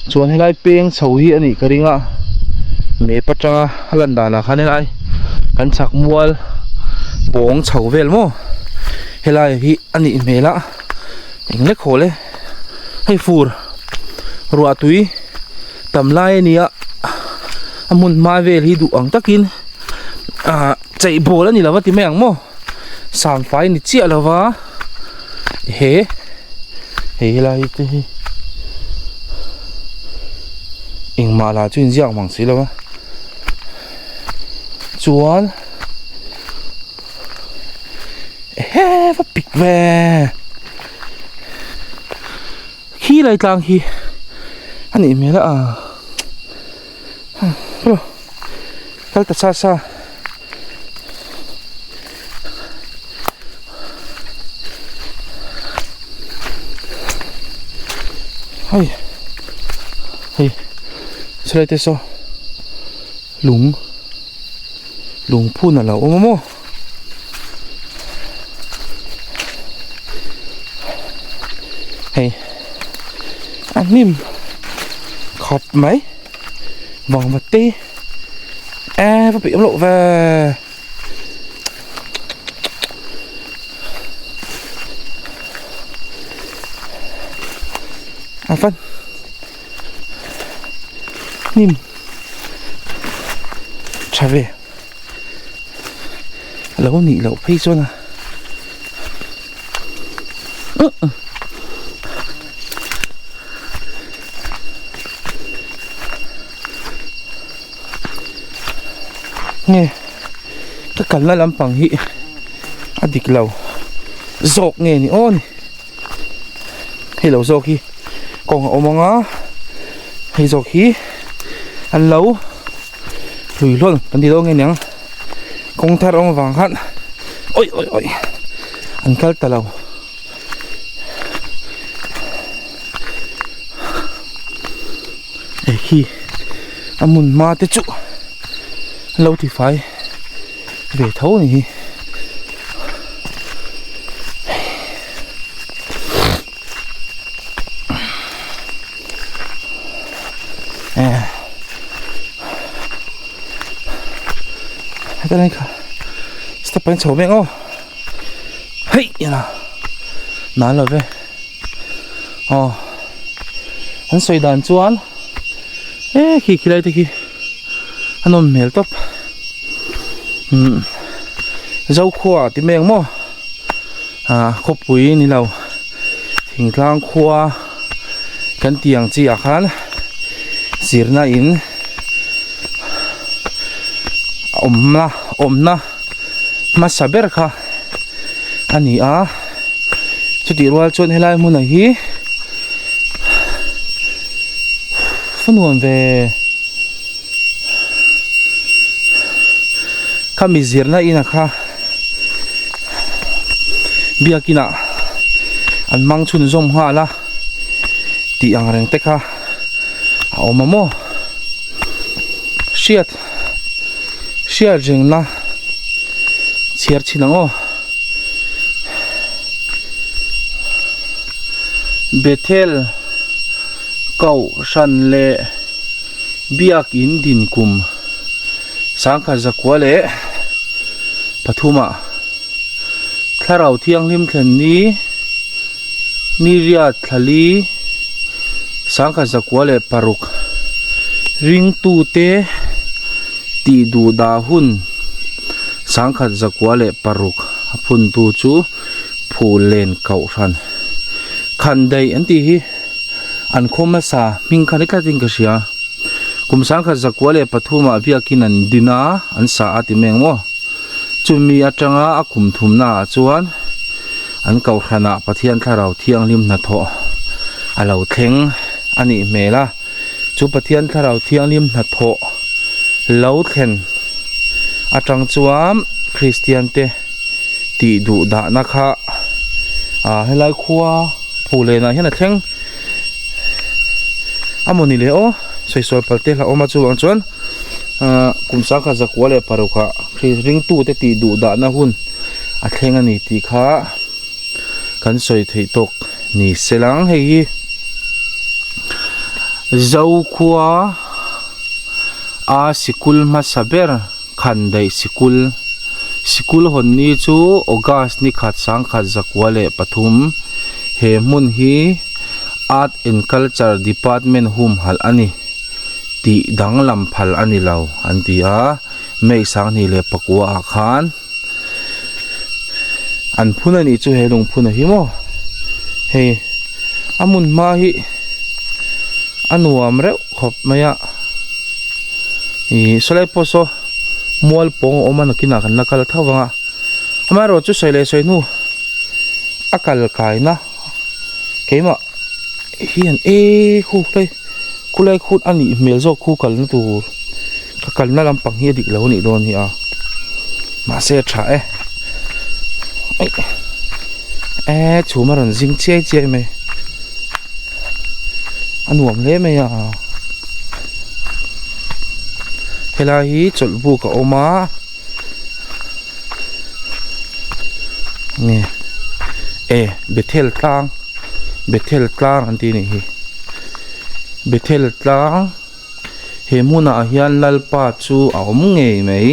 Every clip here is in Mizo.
Chuan helai peng chho hi a nih ka ring a map atanga a lan danah khan helai kan chhak mual pawng chho vel maw helai hi a nih hmel a eng lek haw le hei fur ruah tui tam lai a ni a a hmun hma vel hi duh ang takin ah chei bawl a ni lo va ti mai ang maw samfai ni chiah lo va he hei helai te hi engmah lah chu inziak mang si lo va chuan ehe va pik ve khi lai tlang hi a nih hmel a kal ta sa sa. Hei hei chulai te saw lung lung phun a lo awm a maw hei a hnim khawp mai vang va te e va bị lộ về à phân nim tha ve lo nih loh phei chuan a Nge ka kalna lampang hi a dik lo zawk nge ni aw ni hei lo zawk hi kawng a awm ang a hei zawk hi an lo hlui hlawn kan ti dawn nge niang kawng thar awm avang khan awi awi awi an kal ta lo. Hei hi a hmun hma te chu an lo tifai ve tho a ni hi. Heta lai kha step ah hian chho mek aw hei ila nan lo ve. Aw an sawi dan chuan e khi khi lai te khi a nawm hmel tawp umm Zokhua ti mai ang maw ah khawpui ni lo thingtlang khua kan tih ang chi ah khan zirna in awmna awmna hmasa ber kha a ni a. Chutih rual chuan helai hmunah hi a nuam ve khami zirna inah kha biakin ah an hmang chhunzawm nghal a tih ang reng te kha a awm a maw hriat hriat rengna chhiar chhin ang aw. Bethel koh hran leh biakin din kum sangkhat zakua leh pathumah thlarau thianghlim thlen ni ni riat thlali sangkhat zakua leh paruk ringtute tih duh dah hun sangkhat zakua leh paruk a phuntu chu phul len koh hran khan daih an tih hi an khaw hmasa hming kha ni tlatin ka hria kum sangkhat zakua leh pathumah biakin an din a an sa a ti mai ang maw chumi atanga a kum thumna ah chuan an kohhranah Pathian thlarau thianghlim hnathawh a lo thleng a nih hmel a. Chu Pathian Thlarau Thianghlim hnathawh lo thlen atang chuan Kristian te tih duh dahna kha ah helai khua Phulenah hian a thleng a mawni le aw sawisawl pal te hlauhawm a chuvang chuan ah kum sangkhat zakua leh paruk ah ringtu te tih duh dahna hun a thleng a ni tih kha. Kan sawi theih tawk ni se lang hei hi Zokhua a sikul hmasa ber Khandaih sikul sikul hawn ni chu August ni khat 1903 he hmun hi Art and Culture Department humhalh a ni tih danglam phal a ni lo an ti a May 2009 ah khan an phun a nih chu he lungphun a hi maw hei a hmun hma hi a nuam reuh khawp mai a ih sawlai pawh saw mual pawng a awm a nakinah kan la kal tho vang a amaherawh chu sawi leh sawi hnu a kal kaina keimah hian eee khu hlai khulai khut a nih hmel zawk khu kalna tur ka kalna lampang hi a dik lo a nih dawn hi a mahse a tha e aih eee chhum a rawn zing chiai chiai mai a nuam hle mai a helai hi chawlh buk a awm a. Nge e Bethel tlang Bethel tlang an tih a nih hi Bethel tlang he hmunah hian Lalpa chu a awm ngei mai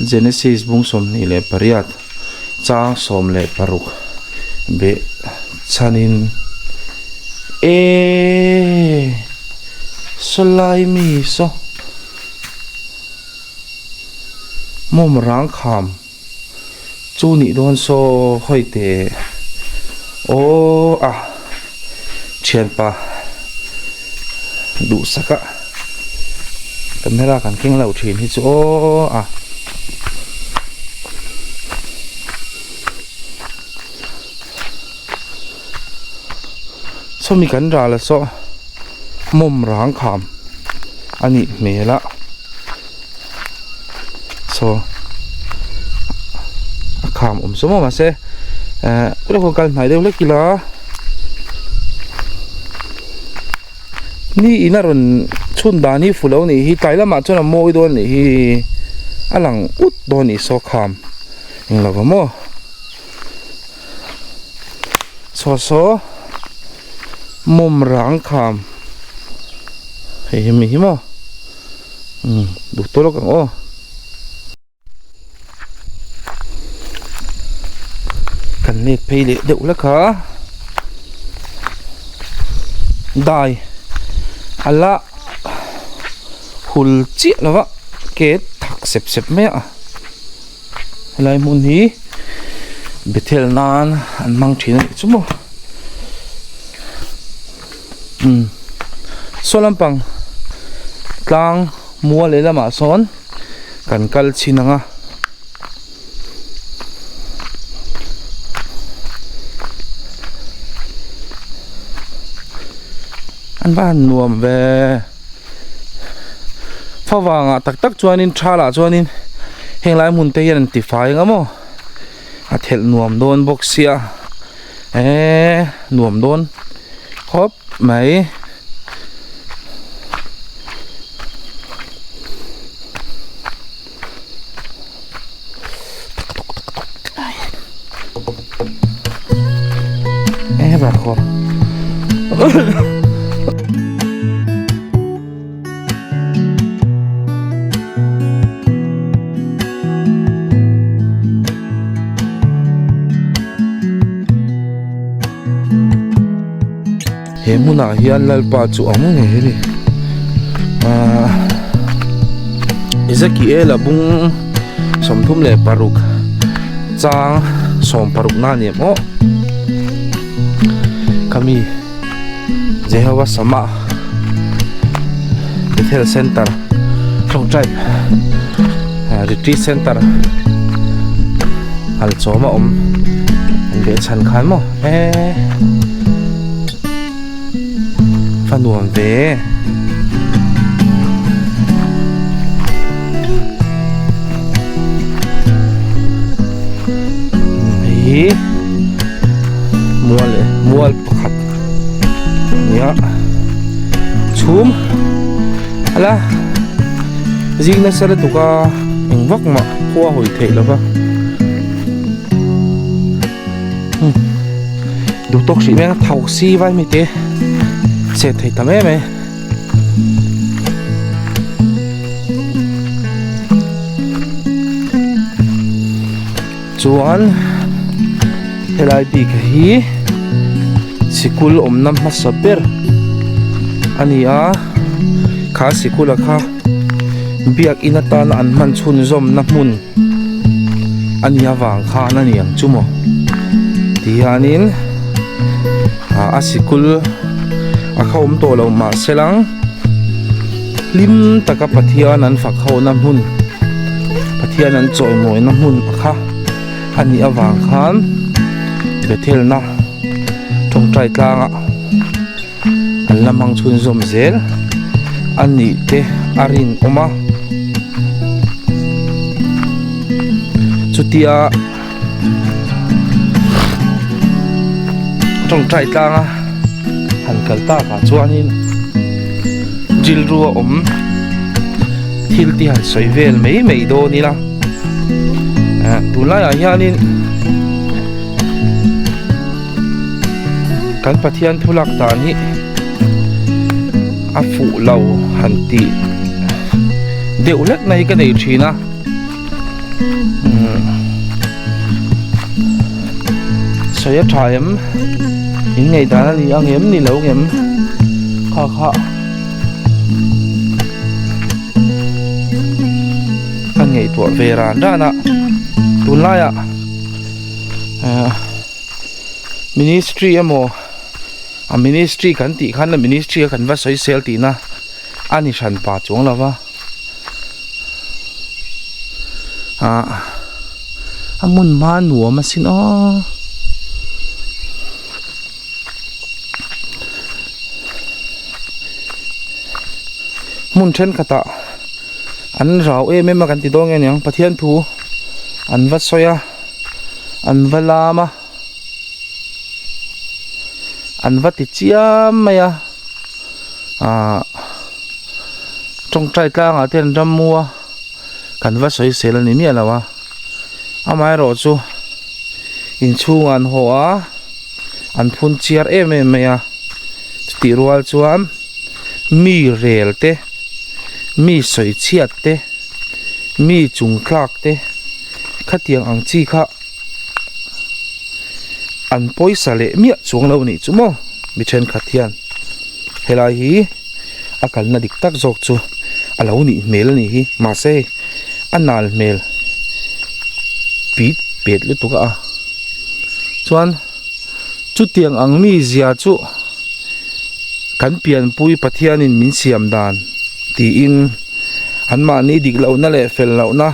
Genesis bung 28 chang 16 beh chhanin eee sawlai mi saw. Mawm rang kham chu nih dawn saw hawi teh aw a thianpa duhsak a camera kan keng lo thin hi chu aw a. Sawmi kan ral a saw mawm rang kham a nih hmel a saw a kham awm saw maw mahse eh kal hnai deuh hlek ila ni in a rawn chhun dan hi fu lo a nih hi tlai lamah chuan a mawi dawn a nih hi a lang ut dawn a nih saw kham englo va maw. Saw saw mawm rang kham hei hi mi hi maw umm duh tawh lawk ang aw. Kan let phei leh deuh hlek a dai a la hul chiah lo va ke thak sep sep mai a. Helai hmun hi Bethel nan an hmang thin a nih chu maw umm saw lampang tlang mual leh lamah sawn kan kal chhin ang a. An va han nuam ve favangah tak tak chuanin thalah chuanin heng lai hmun te hian an ti fai ang a maw a thelh nuam dawn bawk sia eee nuam dawn khawp mai. He hmunah hian Lalpa chu a awm ngei a ni ahh Ezekiel-a bung 36 chang 16 na a ni em aw khami Jehovah Shammah Bethel Center tawngtai retreat center hal chawm a awm an beh chhan khan maw eee va nuam ve. Hei mual mual pakhat nia chhum ala zing nasa lutuk a eng vak mah khua hawi theih lova duh tawk hrih mai a tho si vai mai te. Chet thei ta mai mai. Chuan helai bik hi sikul awmna hmasa ber a ni a kha sikul a kha biakin atana an hman chhunzawmna hmun a nih avang khan a ni ang chu maw tihianin ah a sikul a kha awm tawh lo mahse lang hlim taka Pathian an fak ho na hmun Pathian an chawimawi na hmun a kha a nih avang khan Bethel na tawngtai tlangah an la hmang chhunzawm zel a nih te a rinawm a chutia tawngtai tlanga han kal takah chuanin rilru a awm thil te han sawi vel mai mai dawn ila ah tunlaiah hianin. Kan Pathian thu lak dan hi a fuh lo han tih deuh hlek na hi ka nei thin a sawi a tha em in ngaihdan a ni ang em ni lo ngem kha kha ka ngaihtuah ve ran ran a tunlaiah Ministry emaw a ministry kan tih khan a ministry a kan va sawi sel tihna a ni hran pa chuang lo va ah a hmun hma nuam asin aw. Hmun thenkhatah an rau em em a kan ti dawn nge niang Pathian thu an va sawi a. An va lam a an va ti chiam mai a ahh tawngtai tlangah te an ram mu a kan va sawi sel a ni miah lo a amaherawh chu inchhungah an haw a an phun chiar em em mai a chutih rual chuan mi rel te mi sawi chhiat te. Mi chung tlak te khatiang ang chi kha an pawisa leh miah chuang lo nih chu maw mi thenkhat hian helai hi a kalna dik tak zawk chu a lo nih hmel a nih hi mahse hei a nal hmel pit pet lutuk a chuan chutiang ang mi zia chu kan pianpui Pathianin min siam dan tiin anmahni dik lohna leh fel lohna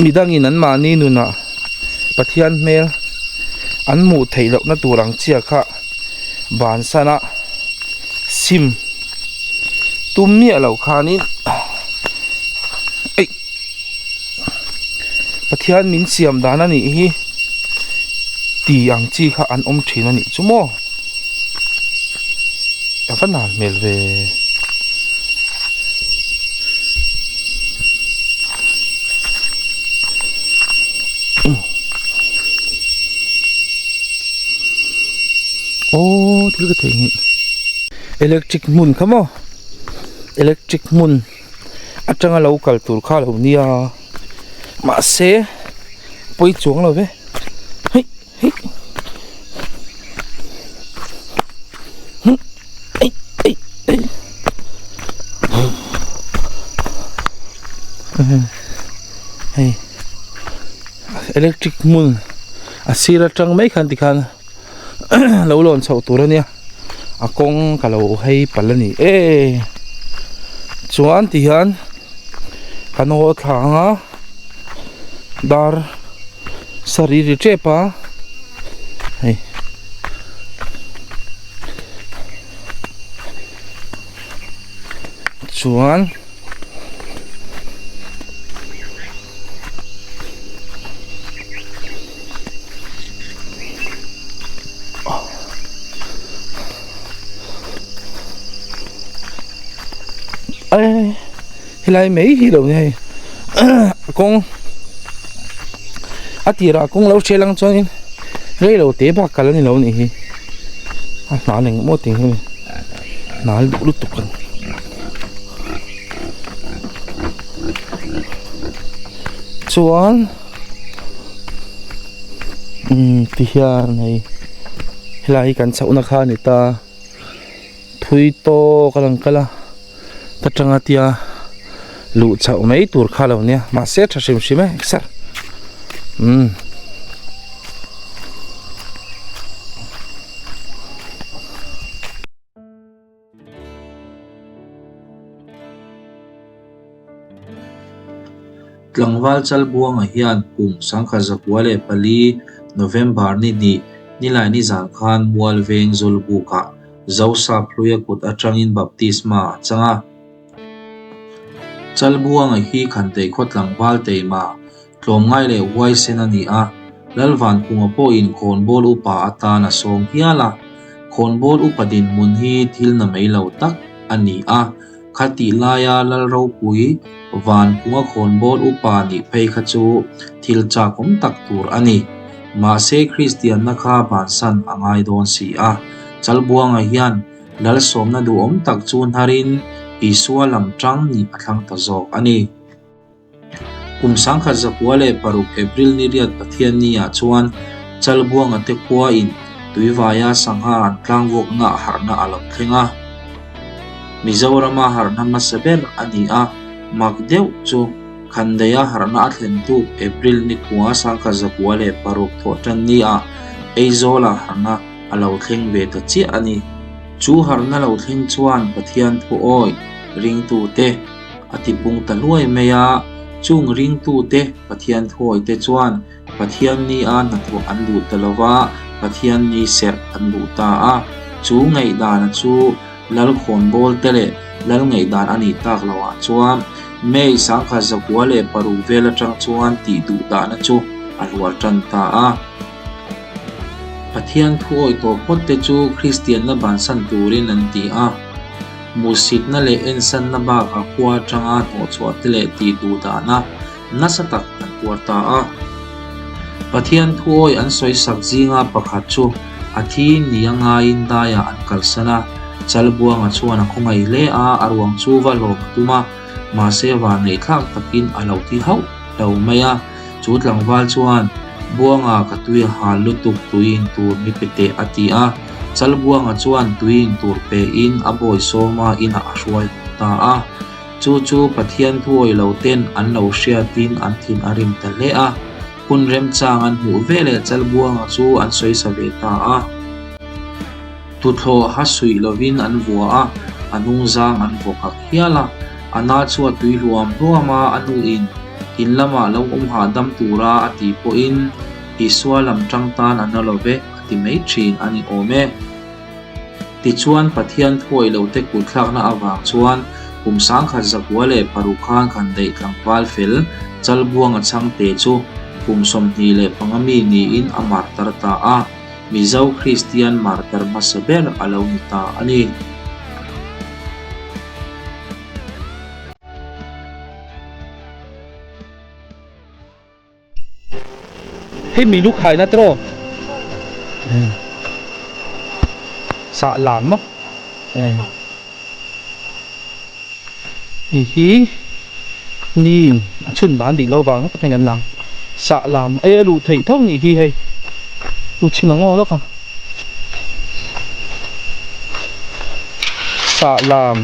midangin anmahni nunah Pathian hmel an hmuh theih lohna tur ang chiah kha bansan a sim tum miah loh khanin eih Pathian min siam dan a nih hi ti ang chi kha an awm thin a nih chu maw a va nan hmel ve. Aww thil ka theihnghilh electric hmun kha maw electric hmun. Atanga lo kal tur kha lo nia mahse pawi chuang lo ve hei hei hum ei ei ei hei electric hmun a sir atang mai khan tikhan lo lawn chhoh tur a nia a kawng ka lo hei palh a ni e chuan ti hian kan haw thla ang a dar sarih ri tep a hei chuan. Helai mai hi lo ni hei kawng a tirah kawng lo hriat lang chuanin rei lo te bak kal a ni lo nih hi a hna eng maw ting hi. Hnal duh lutuk a ni. Chuan umm ti hian hei helai hi kan chhohna kha a ni ta thui tawk a lang kal a ta tanga tia luh chhoh mai tur kha lo nia mahse tha hrim hrim e sir umm. Tlangval Chalbuanga hian kum sangkhat zakua leh pali November ni hnih nilai nizan khan Mualveng Zawlbukah Zosap hluia kut atangin baptisma a chang a. Chalbuanga hi Khantei khaw tlangval teima Tlawmngai leh huaisen a ni a, Lalvanphunga pawhin khawnbawl upa atan a sawm hial a. Khawnbawl upa dinhmun hi thil na mai lo tak a ni a, khatih laia Lal ropui Vanphunga khawnbawl upa nih phei kha chu thil chakawm tak tur a ni. Mahse Kristianna kha bansan a ngai dawn si a, Chalbuanga hian Lalsawmna duhawm tak chu hnarin Isua lam tang nih a thlang ta zawk a ni. Kum sangkhat zakua leh paruk April ni riat Pathian ni ah chuan Chalbuanga te khua in tuivaia sangha an tlangvuakna ah harhna a lo thleng a. Mizorama harhna hmasa ber a ni a, mak deuh chu Khandaia harhna a thlen tuk April ni khua sangkhat zakua leh paruk thawh tan ni ah Aizawla harhna a lo thleng ve ta chiah a ni. Chu harhna lo thleng chuan Pathian thu awi ringtute A ti pung ta hluai mai a, chung ringtute Pathian thuawite chuan Pathian ni a hnathawh an duh ta lo va, Pathian ni serh an duh ta a. Chu ngaihdana chu Lal khawnbawl te leh Lal ngaihdan a nih tak loh ah chuan May sangkhat zakua leh paruk vel atang chuan tih duh dahna chu a hluar tan ta a. Pathian thuawi tawh phawt te chu Kristianna bansan turin an ti a. Hmuhsitna leh ensanna bakah khua atanga hnawhchhuah te leh tih duh dahna nasa tak an tuar ta a. Pathian thuawi an sawisak zinga pakhat chu a thi ni a ngaiin daiah an kalsan a, Chalbuanga chuan a khawngaih hle a, a ruang chu va hlawm a tum a, mahse vanneihthlak takin a lo thi hauh lo mai a. Chu tlangval chuan, Buanga ka tui a hal lutuk tui in tur mi pe teh a ti a. Chalbuanga chuan tui in tur pe in a bawi sawma inah a hruai ta a. Chu chu Pathian thuawi lo ten an lo hriatin an thin a rim ta hle a. Hun remchang an hmuh veleh Chalbuanga chu an sawisa ve ta a. Tuthlawh ha suih lovin an vua a, a hnungzang an vaw kak hial a. A na chu a tui hluam hluam a, a nuin in lamah lo awm hahdam tura a tih pawhin Isua lam tang tan a na lo ve a ti mai thin a ni awm e. Tichuan Pathian thuawih lote kutthlakna avang chuan kum sangkhat zakua leh paruk khan khan daih tlangval fel Chalbuanga chhangte chu kum 25 mi niin a martar ta a. Mizo Kristian martar hmasa ber a lo ni ta a ni. Hei mi lu khaina tiraw sah lam maw hei hi ni in a chhun dan dik loh vang tak hian kan lang sah lam ei a luh theih tho nih hi hei lu chhin ang aw lawk a sah lam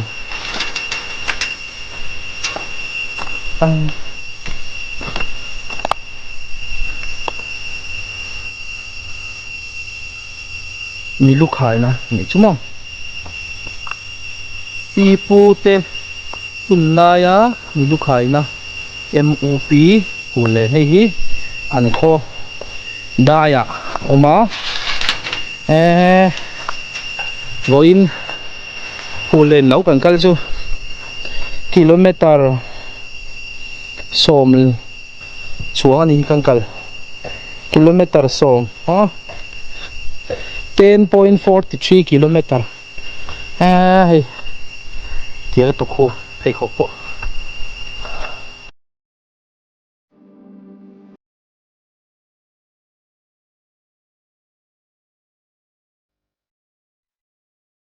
Mi lu khaina nih chu maw pi pu te hun laia mi lu khaina M_U_P hun leh hei hi an khaw daiah a awm a eee vawiin hun len lo kan kal chu kilometer sawm. Chuang a ni hi kan kal kilometer sawm a 10.43 kilometer eee hei tiang tawk ho pheikhawk pawh.